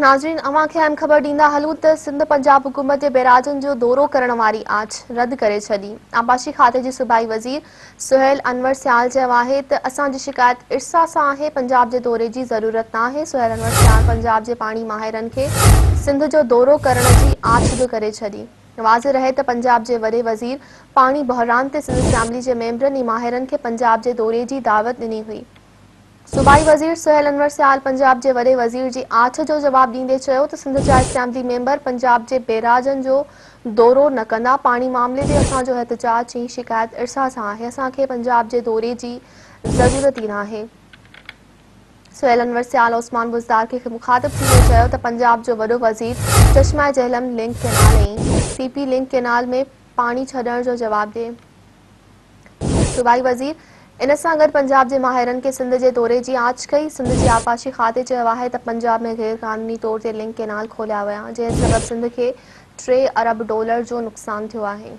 ناظرين اوهان کي اهم خبر ڏيندا هلون ته سنڌ پنجاب حڪومت جي بيراجن جو دورو ڪرڻ واري آڇ رد ڪري ڇڏي. آبپاشي کاتي جي صوبائي وزير سهيل انور سيال چيو آهي ته اسان جي شڪايت ارسا سان آهي، پنجاب جي دوري جي ضرورت ناهي. سهيل انور سيال پنجاب جي پاڻي ماهرن کي سنڌ جو دورو ڪرڻ جي آڇ به ڪري ڇڏي. واضح رهي ته پنجاب جي وڏي وزير پاڻي بحران تي سنڌ اسيمبلي جي ميمبرن ۽ ماهرن کي پنجاب جي دوري جي دعوت ڏني هئي. صوبائي وزير سهيل انور سيال پنجاب جي وڏي وزير جي آڇ جو جواب ڏيندي چيو ته سنڌ جا اسيمبلي ميمبر پنجاب جي بيراجن جو دورو نه ڪندا، پاڻي معاملي تي اسان جو احتجاج ۽ شڪايت ارسا سان آهي، اسان کي پنجاب جي دوري جي ضرورت ئي ناهي. سهيل انور سيال عثمان بزدار کي مخاطب ٿيندي چيو ته پنجاب جو وڏو وزير Chashma Jhelum link canal ۽ C P link canal ۾ پاڻي ڇڏڻ جو جواب ڏي. صوبائي وزير ان سان گڏ پنجاب جي ماهرن کي سنڌ جي دوري جي آڇ ڪئي. سنڌ جي آبپاشي کاتي چيو آهي ته پنجاب ۾ غير قانوني طور تي لنڪ ڪينال کوليا ويا، جنهن سبب سنڌ کي 3 ارب ڊالر جو نقصان ٿيو آهي.